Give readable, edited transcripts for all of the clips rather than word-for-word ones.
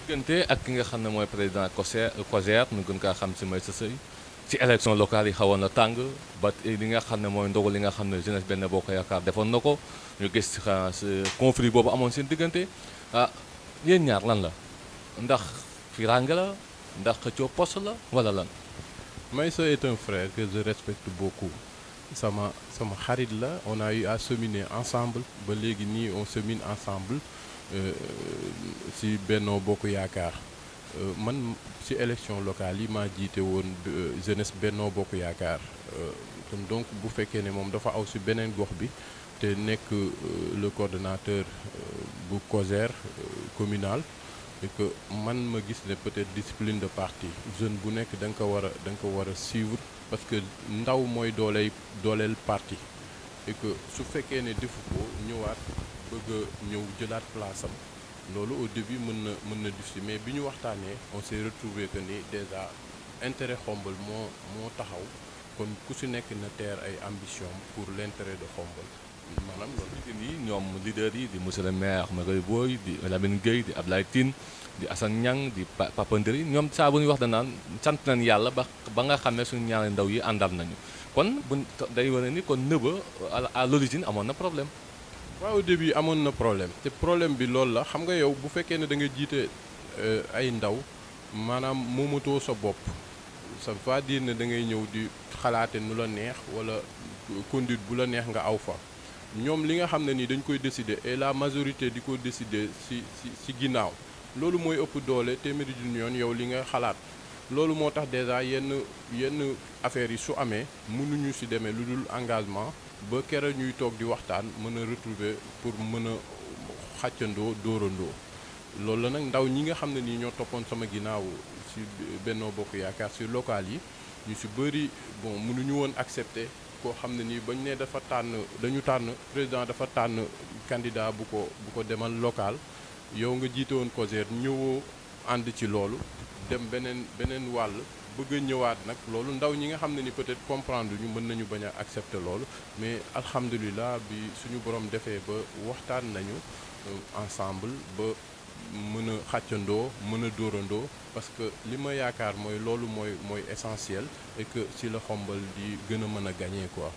diggante ak ki nga xam ne mooy président COJER ñu gën kaa xam ci Meïssa Sèye ci élection locale yi xawoon na tàng ba li nga xam ne mooy ndogu li nga xam ne jeunesse Benno Bokk Yaakaar defoon na ko ñu gis ci conflit boobu amoon seen diggante ah yéen ñaar lan la ndax firange la ndax xëccoo poste la wala lan. Meïssa est un frère que je respecte beaucoup sama xarit la on a eu à cheminer ensemble ba léegi nii on chemine ensemble ci Benno Bokk Yaakaar man ci élection locale yi maa jiite woon jeunesse Benno Bokk Yaakaar donc bu fekkee ne moom dafa aw ci beneen gox bi te nekk le coordonnateur bu COJER communal et que man ma gis ne peut-être discipline de parti jeune bu nekk da nga ko war a suivre parce que ndaw mooy dooleel parti et que su fekkee ne defu ko ñëwaat bëgg a ñëw jëlaat place am loolu au début mën na difficile mais bi ñu waxtaanee on s'est retrouvé que ni déjà intérêt Xombol moo taxaw kon ku si nekk na teer ay ambition pour l'intérêt de Xombol maanaam loolu. yi ñoom leader yi di monsieur le maire Maguette Boye di Lamine Gueye di Ablaye Tine di Assane Niang di Papa Ndëri ñoom saa bu ñuy wax danaan sant nañ yàlla ba nga xam ne suñu ñaari ndaw yi àndal nañu kon bu day wane ni kon nëba à l'origine amoon na problème. waaw au début amoon na problème te problème bi loolu la xam nga yow bu fekkee ne da nga jiite ay ndaw maanaam moomatoo sa bopp ça veut dire ne da ngay ñëw di xalaate nu la neex wala conduite bu la neex nga aw fa ñoom li nga xam ne ni dañ koy décider et la majorité di ko décider ci ginnaaw loolu mooy ëpp doole téeméeri junni yoon yow li nga xalaat loolu moo tax déjà yenn affaires yi su amee mënuñu ci demee lu dul engagement ba kera ñuy toog di waxtaan mën a retrouver pour mën a xàccandoo dóorandoo loolu la nag ndaw ñi nga xam ne nii ñoo toppoon sama ginnaaw ci Benno Bokk Yaakaar ci local yi ñu ci bëri bon mënuñu woon accepter koo xam ne nii bañ ne dañu tànn président dafa tànn candidat bu ko demal local yow nga jiite woon COJER ñëwoo ànd ci loolu dem beneen wàll bëgg a ñëwaat nag loolu ndaw ñi nga xam ne ni peut-être comprendre ñu mën nañu bañ a accepter loolu mais alhamdulilah bi suñu borom defee ba waxtaan nañu ensemble ba mën a xàccandoo mën a dóorandoo parce que li ma yaakaar mooy loolu mooy essentiel et que si la Xombol di gën a mën a gagner quoi.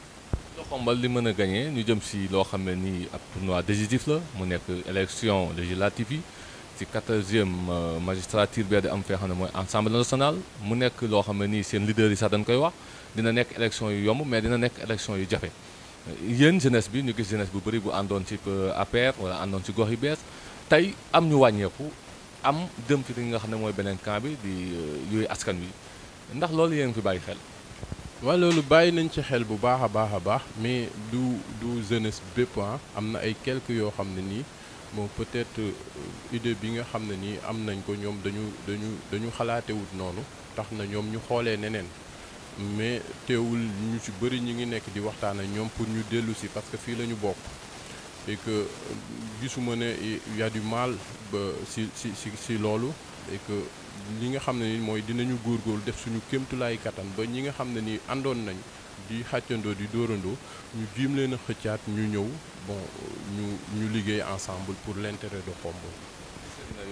la Xombol li mën a gagner ñu jëm si loo xam ne nii ab tournoi décisif la mu nekk élection législative yi ci 14e magistrature bi di am fee xam ne mooy Assemblée nationale mu nekk loo xam ne nii seen leader yi sax dañ koy wax dina nekk élection yu yomb mais dina nekk élection yu jafe yéen jeunesse bi ñu gis jeunesse bu bëri bu àndoon ci APR wala àndoon ci gox yu bees tey am ñu wàññeeku am dem ci li nga xam ne mooy beneen camp bi di yooyu askan wi ndax loolu yéen fi bàyyi xel. waaw loolu bàyyi nañ ci xel bu baax a baax mais du jeunesse bépp am na ay quelques yoo xam ne nii bon peut-être idée bi nga xam ne nii am nañ ko ñoom dañu xalaatewut noonu tax na ñoom ñu xoolee neneen mais teewul ñu ci bëri ñu ngi nekk di waxtaan ak ñoom pour ñu dellu si parce que fii la ñu bokk et que gisuma ne y a du mal ba si loolu et que li nga xam ne ni mooy dinañu góorgóorlu def suñu kéemtulaay kattan ba ñi nga xam ne ni àndoon nañ di xàccandoo di dóorandoo ñu jiim leen a xëccaat ñu ñëw bon ñu liggéey ensemble pour l'intérêt de Xombol.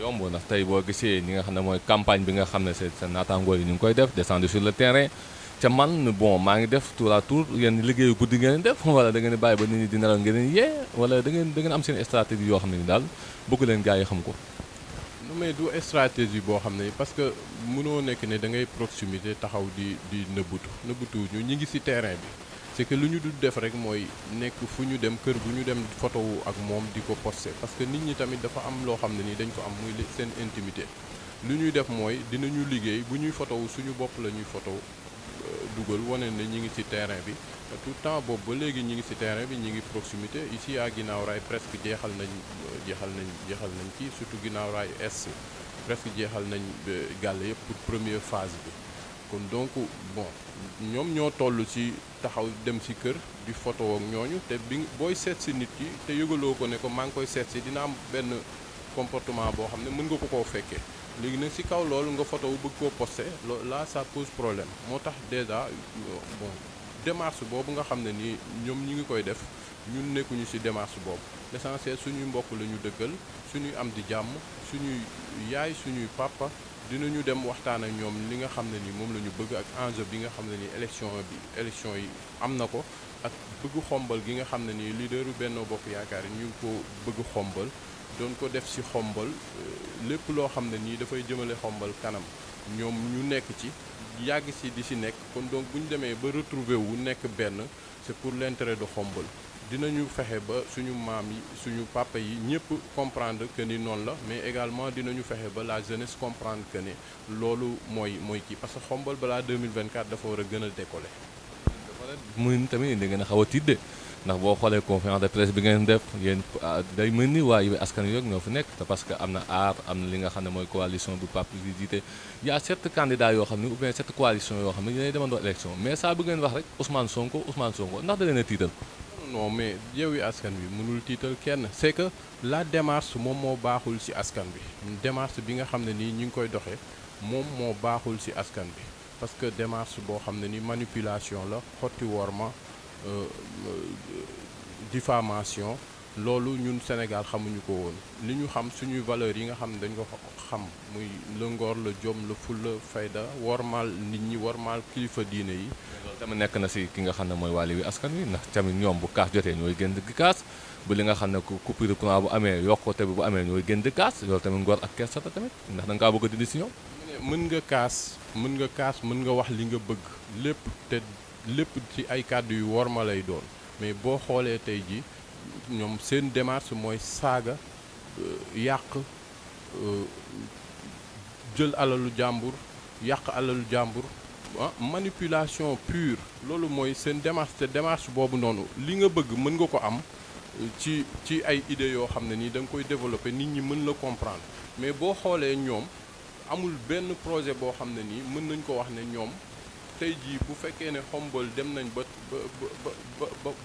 yomb ndax tey boo gisee ñi nga xam ne mooy campagne bi nga xam ne seen naataangoo yi ñu ngi koy def descendre sur le terrain ca man bon maa ngi def tour à tour yéen liggéeyu guddi ngeen def wala da ngeen di bàyyi ba nit ñi di nelaw ngeen yee wala da ngeen am seen stratégie yoo xam ne ni daal bëgg leen gars yi xam ko. non mais du stratégie boo xam ne parce que mënoo nekk ne da ngay proximité taxaw di nëbbutu ñu ngi ci terrain bi c'est que lu ñu dul def rek mooy nekk fu ñu dem kër bu ñu dem photo wu ak moom di ko poster parce que nit ñi tamit dafa am loo xam ne ni dañ ko am muy seen intimité lu ñuy def mooy dinañu liggéey bu ñuy photo wu suñu bopp la ñuy photo dugal wane ne ñi ngi ci terrain bi tout le temps boobu ba léegi ñi ngi ci terrain bi ñi ngi proximité ici à Guinaw Rail presque jeexal nañ ci surtout Guinaw Rail Est presque jeexal nañ gàll yëpp pour première phase bi kon donc bon ñoom ñoo toll ci taxaw dem ci kër di photo ak ñooñu te bi booy seet ci nit ki te yëgaloo ko ne ko maa ngi koy seet ci dina am benn comportement boo xam ne mën nga ko koo fekkee léegi nag ci kaw loolu nga photo wu bëgg koo posté là ça pose problème moo tax déjà bon démarche boobu nga xam ne nii ñoom ñi ngi koy def ñun nekkuñu ci démarche boobu l'essentiel suñuy mbokk la ñu dëggal suñuy am di jàmm suñuy yaay suñuy papa dinañu dem waxtaan ak ñoom li nga xam ne ni moom la ñu bëgg ak enjeu bi nga xam ne ni élection yi am na ko ak bëgg xombal gi nga xam ne ni leaderu Benno Bokk Yaakaar yi ñu ngi ko bëgg xombal doon ko def ci xombal lépp loo xam ne nii dafay jëmale xombal kanam ñoom ñu nekk ci yàgg ci di ci nekk kon donc bu ñu demee ba retrouver wu nekk benn c'est pour l'intérêt de xombal dinañu fexe ba suñu maam yi suñu papa yi ñëpp comprendre que ni noonu la mais également dinañu fexe ba la jeunesse comprendre que ne loolu mooy kii parce que xombal balaa 2024 dafa war a gën a décoller. muy tamit da ngeen a xaw a tiit de ndax boo xoolee conférence de presse bi ngeen def yéen day mel ni waa Yewwi Askan Wi ñoo fi nekk te parce que am na aar am na li nga xam ne mooy coalition bu Pape di jiite y a 7 candidats yoo xam ne ou bien 7 coalition yoo xam ne yéenay demandoo élection mais saa bu ngeen wax rek Ousmane Sonko ndax da leen a tiital. non mais Yewwi Askan Wi mënul tiital kenn c'est que la démarche moom moo baaxul ci askan bi démarche bi nga xam ne nii ñu ngi koy doxee moom moo baaxul ci askan bi parce que démarche boo xam ne ni manipulation la xotti worma diffamation loolu ñun Sénégal xamuñu ko woon li ñu xam suñuy valeurs yi nga xam ne dañ ko xam muy la ngor la jom la fulla fayda wormaal nit ñi wormaal kilifa diine yi. loolu tamit nekk na ci ki nga xam ne mooy waa Yewwi Askan Wi ndax tamit ñoom bu kaas jotee ñooy gën di kaas bu li nga xam ne coupure de courant bu amee yokkute bi bu amee ñooy gën di kaas loolu tamit ngor ak kersa tamit ndax da nga kaa bëgg a dindi ci ñoom. mën nga kaas mën nga wax li nga bëgg lépp ci ay kàddu yu worma lay doon mais boo xoolee tey ji ñoom seen démarche mooy saaga yàq jël alalu jàmbur yàq alalu jàmbur manipulation pure loolu mooy seen démarche te démarche boobu noonu li nga bëgg mën nga ko am ci ay idées yoo xam ne nii da nga koy développer nit ñi mën la comprendre mais boo xoolee ñoom amul benn projet boo xam ne nii mën nañ ko wax ne ñoom tey jii bu fekkee ne xombal dem nañ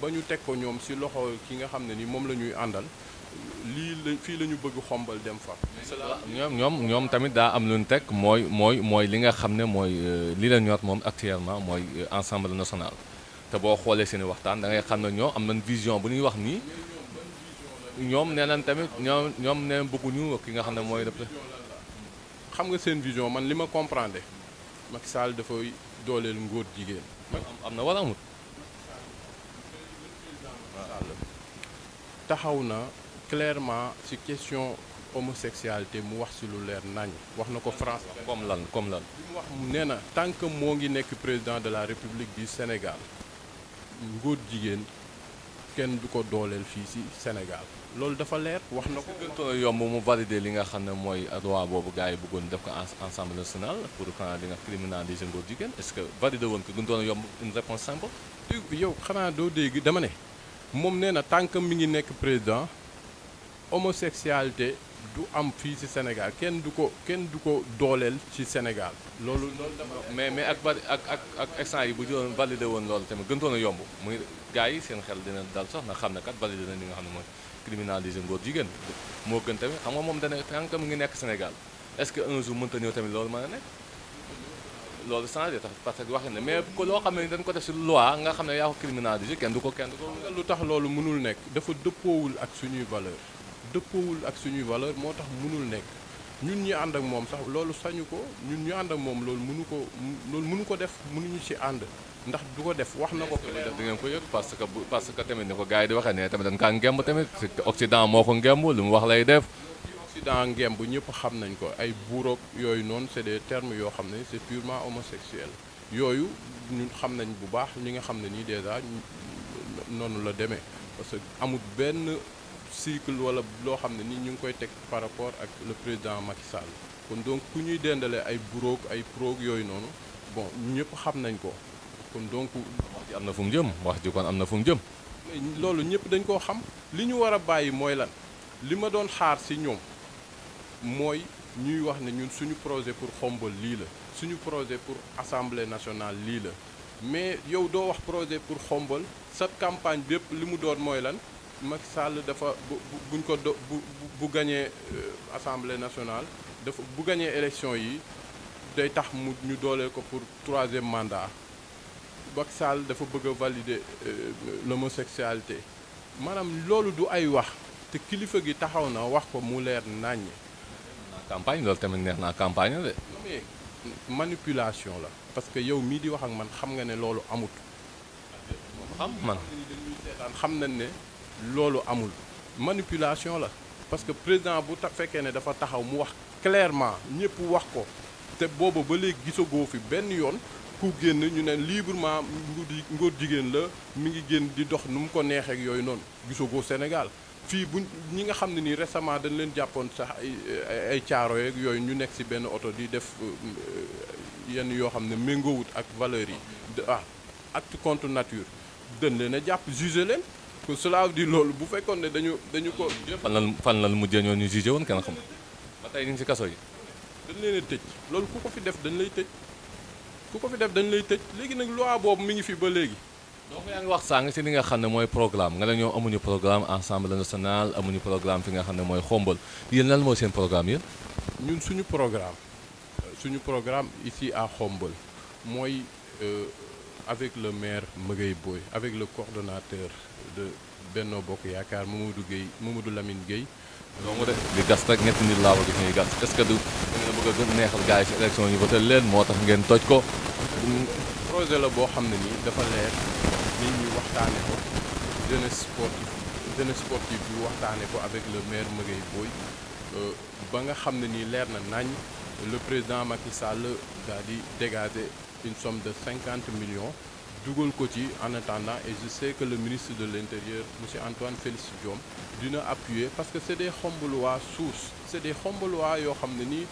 ba ñu teg ko ñoom ci loxo ki nga xam ne ni moom la ñuy àndal fii la ñu bëgg xombal dem fa. ñoom tamit daa am lu ñu teg mooy li nga xam ne mooy li la ñor moom actuellement mooy Assemblée nationale te boo xoolee seen i waxtaan da ngay xam ne ñoom am nañ vision bu ñuy wax nii ñoom nee nañ tamit ñoom nee bëgguñu ki nga xam ne mooy. xam nga seen vision man li ma comprendre Macky Sall dafay dooleel ngóor jigéen. am na wala amut. taxaw na clairement ci question homosexualité mu wax ci lu leer nañ wax na ko France. comme lan li mu wax nee na tant que moo ngi nekk président de la République du Sénégal ngóor jigéen kenn du ko dooleel fii ci Sénégal loolu dafa leer wax na ko. gëntoon yomb mu valider li nga xam ne mooy loi boobu gars yi bëggoon def ko Assemblée nationale pour li nga criminaliser ngóor jigéen est-ce que valider woon ko gëntoon yomb une réponse simple. yow xanaa doo dégg dama ne moom nee na tant que mi ngi nekk président homosexualité du am fii ci Sénégal kenn du ko dooleel ci Sénégal. loolu mais ak instant yi bu doon valider woon loolu tamit gëntoon a yomb muy gars yi seen xel dina dal sax na xam ne kat valider na li nga xam ne mooy. criminaliser ngóor jigéen moo gën tamit xam nga moom dana tant que mu ngi nekk Sénégal est-ce que un jour mënta ñëw tamit loolu mën a nekk loolu changé tax parce que wax ne mais ko loo xam ne dañ ko def ci loi nga xam ne yaa ko criminaliser kenn du ko lu tax loolu mënul nekk dafa dëppoowul ak suñuy valeur moo tax mënul nekk ñun ñi ànd ak moom sax loolu sañu ko ñun ñu ànd ak moom loolu mënu ko def mënuñu ci ànd ndax du ko def wax na ko. def di ngeen ko yëg parce que tamit ni ko gars yi di waxee ne tamit dañ kaa ngemb tamit Occident moo ko ngemb lu mu wax lay def. Occident ngemb ñëpp xam nañ ko ay buuroog yooyu noonu c'est des termes yoo xam ne c'est purement homosexuel yooyu ñun xam nañ bu baax ñi nga xam ne nii déjà noonu la demee parce que amul benn cycle wala loo xam ne nii ñu ngi koy teg par rapport ak le président Macky Sall kon donc ku ñuy dendale ay buuroog ay proog yooyu noonu bon ñëpp xam nañ ko. kon donc wax ji am na fu mu jëm wax ji kon am na fu mu jëm. loolu ñëpp dañ koo xam li ñu war a bàyyi mooy lan li ma doon xaar ci ñoom mooy ñuy wax ne ñun suñu projet pour xombal lii la suñu projet pour assemblée nationale lii la mais yow doo wax projet pour xombal sa campagne bépp li mu doon mooy lan Macky Sall dafa buñ ko bu gañee assemblée nationale dafa bu gañee élection yi day tax ñu dooleel ko pour 3e mandat. Macky Sall dafa bëgg a valider l'homosexualité maanaam loolu du ay wax te kilifa gi taxaw na wax ko mu leer naññ. campagne loolu tamit neex naa campagne de. mais manipulation la parce que yow mii di wax ak man xam nga ne loolu amut. xam man xam nañ ne loolu amul manipulation la parce que président bu fekkee ne dafa taxaw mu wax clairement ñëpp wax ko te booba ba léegi gisagoo fi benn yoon ku génn ñu ne librement ngóor jigéen la mi ngi génn di dox nu mu ko neexee ak yooyu noonu gisagoo Sénégal fii bu ñi nga xam ne nii récemment dañ leen jàppoon sax ay caaro yeeg yooyu ñu nekk ci benn oto di def yenn yoo xam ne méngoowut ak valeurs yi acte contre nature dañ leen a jàpp jugé leen que cela veut dire loolu bu fekkoon ne dañu ko. fan la mujjee ñoo ñu jugé woon kenn xam ba tey ñu ngi ci kaso yi. dañ leen a tëj loolu ku ko fi def dañ lay tëj ku ko fi def dañ lay tëj léegi nag loi boobu mi ngi fi ba léegi. donc yaa ngi wax sàng ci li nga xam ne mooy programme nga ne ñoom amuñu programme Assemblée nationale amuñu programme fi nga xam ne mooy xombal yéen lan mooy seen programme yéen. ñun suñu programme ici à Khombole mooy avec le maire Magueye Boye avec le coordonnateur de Benno Bokk Yaakaar Mamadou Lamine Gueye. donc de di gas rek ñetti nit laa bëgg ñuy gas est-ce que du ngeen bëgg a gën neexal gars yi ci élection yi voté leen moo tax ngeen toj ko. projet la boo xam ne nii dafa leer nit ñi waxtaane ko jeunesse sportive bi waxtaane ko avec le maire Magueye Boye ba nga xam ne nii leer na nañ le président Macky Sall daal di dégager une somme de 50 millions dugal ko ci en attendant et je sais que le ministre de l'Intérieur monsieur Antoine Félix Diome dina appuyer parce que c'est des Khombolois sources c'est des Khombolois yoo xam ne nii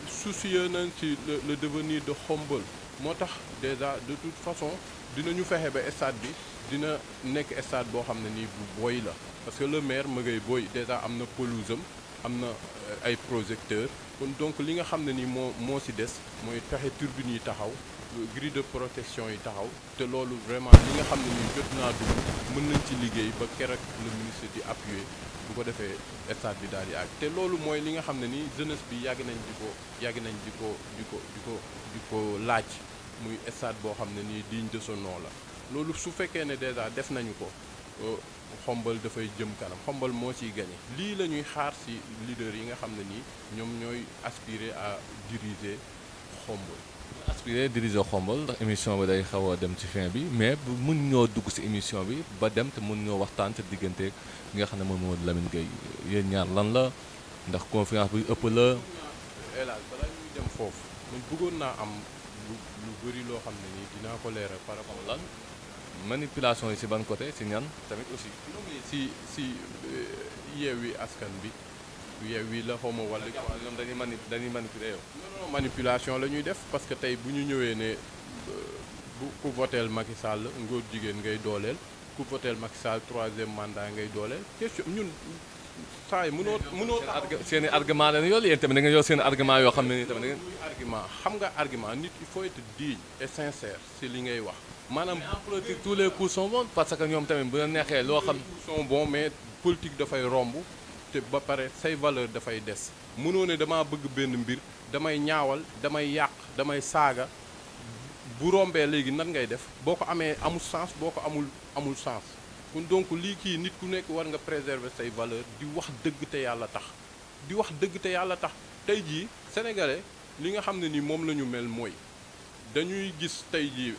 soucieux nañ ci le devenir de Khombole moo tax déjà de toute façon dinañu fexe ba stade bi dina nekk stade boo xam ne nii bu booy la parce que le maire Magueye Boye déjà am na pelouse am na ay projecteurs kon donc li nga xam ne nii moo ci des mooy fexe turbines yi taxaw grille de protection yi taxaw te loolu vraiment li nga xam ne nii jot naa dugg mën nañ ci liggéey ba keroog le ministre di appuyer bu ko defee stade bi daal di àgg te loolu mooy li nga xam ne nii jeunesse bi yàgg nañ di ko laaj muy stade boo xam ne nii digne de son nom la loolu su fekkee ne déjà def nañu ko Khombole dafay jëm kanam Khombole moo ciy gagné lii la ñuy xaar ci leader yi nga xam ne nii ñoom ñooy aspirer à diriger Khombole. aspirer diriger Khombole ndax émission bi day xaw a dem ci fin bi mais mun ñoo dugg ci émission bi ba dem te mun ñoo waxtaan te digganteeg li nga xam ne moom moo Lamine Gueye yéen ñaar lan la ndax confiance bi ëpp la. hélas balaa ñuy dem foofu man bëggoon naa am lu bëri loo xam ne nii dinaa ko leeral par rapport lan manipulation yi ci ban côté ci ñan tamit aussi. si Yewwi Askan bi Yewwi la xaw ma wala. ñoom dañuy manipuler yow. non manipulation la ñuy def parce que tey bu ñu ñëwee ne ku voteel Macky Sall ngóor jigéen ngay dooleel ku voteel Macky Sall 3e mandat ngay dooleel question ñun saa yi mënoo. seen i argument la yool yéen tamit da ngeen yor seen i argument yoo xam ne nii tamit da ngeen. argument xam nga argument nit il faut être digne et sincère si li ngay wax. maanaam en politique tous les coups sont bons parce que ñoom tamit bu la neexee loo xam. sont bons mais politique dafay romb te ba pare say valeur dafay des. mënoo ne damaa bëgg benn mbir damay ñaawal damay yàq damay saaga bu rombee léegi nan ngay def boo ko amee amul sens boo ko amul sens kon donc lii kii nit ku nekk war nga préserver say valeur di wax dëgg te yàlla tax di wax dëgg te yàlla tax tey jii sénégalais li nga xam ne ni moom la ñu mel mooy dañuy gis tey jii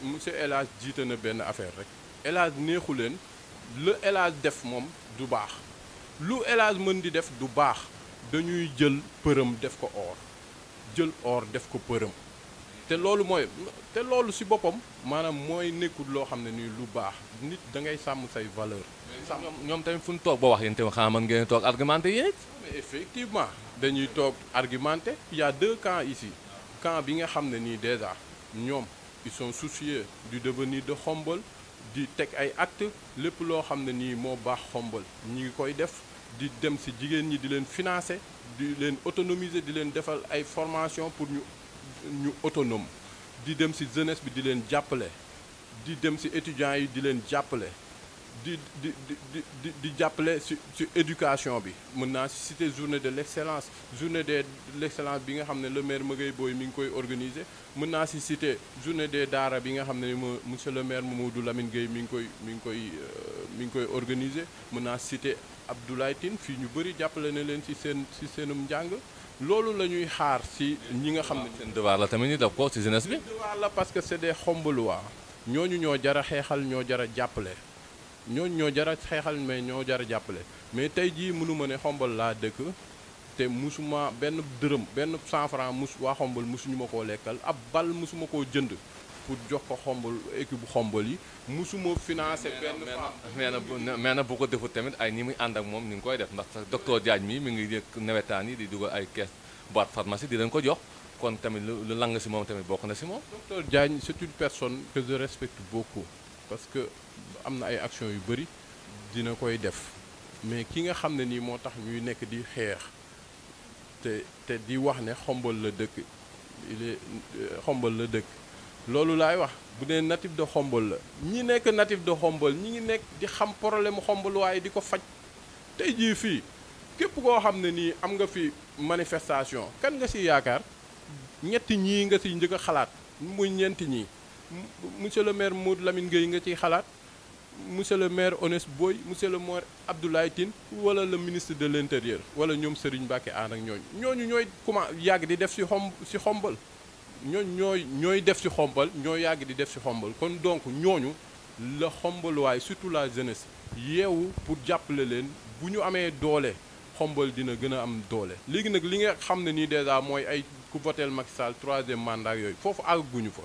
monsieur El Hadj jiite na benn affaire rek El Hadj neexu leen le El Hadj def moom du baax lu El Hadj mën di def du baax dañuy jël përëm def ko or jël or def ko përëm te loolu ci boppam maanaam mooy nekkul loo xam ne nii lu baax nit da ngay sàmm say valeur ñoom tamit fu ñu toog ba wax yéen tamit xanaa mën ngeen toog argumenté yéen. mais effectivement dañuy toog argumenté il y a deux camps ici camp bi nga xam ne nii déjà ñoom ils sont soucieux du devenir de Khombole di teg ay actes lépp loo xam ne nii moo baax Khombole ñi ngi koy def di dem ci jigéen ñi di leen financer di leen autonomiser di leen defal ay formation pour ñu autonome di dem ci jeunesse bi di leen jàppale di dem ci étudiants yi di leen jàppale di jàppale ci éducation bi mën naa ci citer journée de l'excellence journée de l'excellence bi nga xam ne le maire Maguette Boye mi ngi koy organiser mën naa ci citer journée des daara bi nga xam ne monsieur le maire Mamadou Lamine Gueye mi ngi koy organiser mën naa citer Abdoulaye Tine fii ñu bëri jàppale na leen ci seenum njàng loolu la ñuy xaar ci ñi nga xam ne seen devoir la tamit ñu def ko ci jeunesse bi. devoir la parce que c'est des xombalois ñooñu ñoo jara xeexal ñoo jara jàppale ñooñu ñoo jara xeexal mais ñoo jara jàppale mais tey jii mënuma ne xombal laa dëkk te musuma benn dërëm benn 100 francs waa xombal musuñu ma koo lekkal ab bal musuma koo jënd pour jox ko xombal équipe bu xombal yi musuma financé benn mais na bu ko defut tamit ay ñi muy ànd ak moom ni ngi koy def ndax docteur Diagne mi ngi yëg nawetaan yi di dugal ay caisse boîte pharmacie di leen ko jox kon tamit lu lang ci moom tamit bokk na ci moom. docteur Diagne c'est une personne que je respecte beaucoup parce que am na ay actions yu bëri dina koy def mais ki nga xam ne nii moo tax ñuy nekk di xeex te di wax ne xombal la dëkk xombal la dëkk loolu laay wax bu dee natif de xombal la ñi nekk natif de xombal ñi ngi nekk di xam problème xombal waaye di ko faj tey jii fii képp koo xam ne nii am nga fi manifestation kan nga ci yaakaar ñetti ñii nga ci njëkk a xalaat muy ñeenti ñii monsieur le maire Mamadou Lamine Gueye nga ciy xalaat monsieur le maire Honest Boy monsieur le maire Abdoulaye Tine wala le ministre de l'intérieur wala ñoom Serigne Mbacké Anne ak ñooñu ñooy comment yàgg di def ci xombal ñooy def ci xombal ñoo yàgg di def ci xombal kon donc ñooñu la xombaluwaay surtout la jeunesse yeewu pour jàppale leen bu ñu amee doole xombal dina gën a am doole léegi nag li nga xam ne nii déjà mooy ay ku voteel Macky Sall 3e mandat yooyu foofu àgguñu fa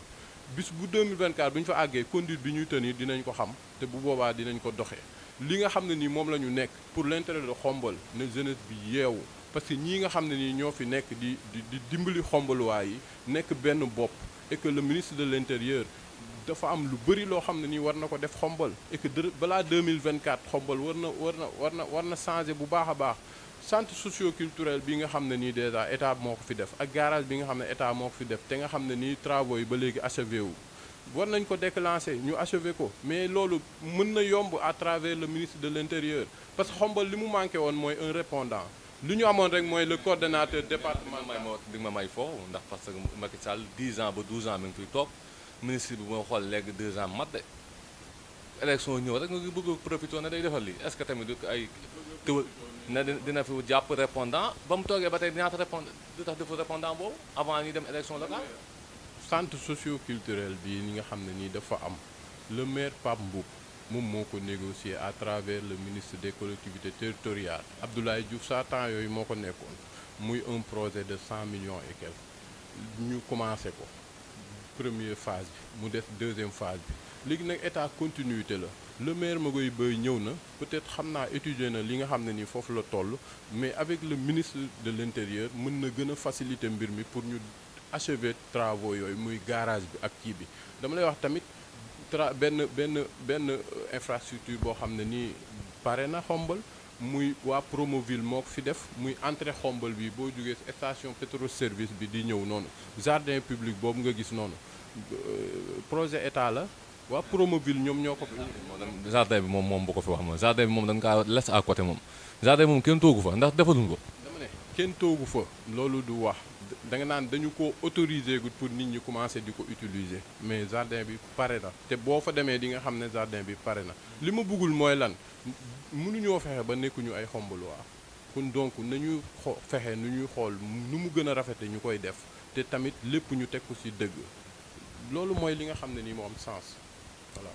bis bu 2024 bu ñu fa àggee conduite bi ñuy tenir dinañ ko xam te bu boobaa dinañ ko doxee li nga xam ne nii moom la ñu nekk pour l'intérêt de xombal ne jeunesse bi yeewu parce que ñii nga xam ne nii ñoo fi nekk di dimbali xombaluwaay yi nekk benn bopp et que le ministre de l'intérieur dafa am lu bëri loo xam ne nii war na ko def xombal et que balaa 2024 xombal war na changer bu baax a baax centre socio-culturel bi nga xam ne nii déjà état moo ko fi def ak garage bi nga xam ne état moo ko fi def te nga xam ne nii travaux yi ba léegi achevé wu war nañ ko déclencher ñu achevé ko mais loolu mën na yomb à travers le ministre de l'intérieur parce que xombal li mu manqué woon mooy un répondant li ñu amoon rek mooy le coordonnateur départemental di nga ma may foofu ndax parce que Macky Sall 10 ans ba 12 ans mi ngi fiy toog ministre bi moo xool léegi 2 ans mat de élection ñëw rek nga bëgg a profité ne day defal lii est-ce que tamit du ay tëwal ne dina fi jàpp répondant ba mu toogee ba tey ñaata répondant du tax defu répondant boobu avant ñuy dem élection locale. centre socio-culturel bi ñi nga xam ne nii dafa am le maire Pape Mboup moom moo ko négocié à travers le ministre des collectivités territoriales Abdoulaye Diouf sa temps yooyu moo ko nekkoon muy un projet de 100 millions et quelques ñu commencé ko première phase bi mu def deuxième phase bi léegi nag état continuité la le maire Maguette Boye ñëw na peut-être xam naa étudier na li nga xam ne nii foofu la toll mais avec le ministre de l'intérieur mën na gën a faciliter mbir mi pour ñu achever travaux yooyu muy garage bi ak kii bi dama lay wax tamit benn infrastructure boo xam ne nii pare na xombal muy waa Promoville moo ko fi def muy entrée xombal bi boo jógee station pétroservice bi di ñëw noonu jardin public boobu nga gis noonu projet état la waa Promoville ñoom ñoo ko fi. jardin bi moom bu ko fi wax moom jardin bi moom dañ kaa laisse à côté moom jardin bi moom kenn toogu fa ndax defaluñ ko. dama ne kenn toogu fa loolu du wax da nga naan dañu ko autoriser gu pour nit ñi commencer di ko utiliser mais jardin bi pare na te boo fa demee di nga xam ne jardin bi pare na li ma bëggul mooy lan mënuñoo fexe ba nekkuñu ay xombaluwaa kon donc nañu fexe nu ñuy xool nu mu gën a rafete ñu koy def te tamit lépp ñu teg ko ci dëgg loolu mooy li nga xam ne nii moo am sens voilà.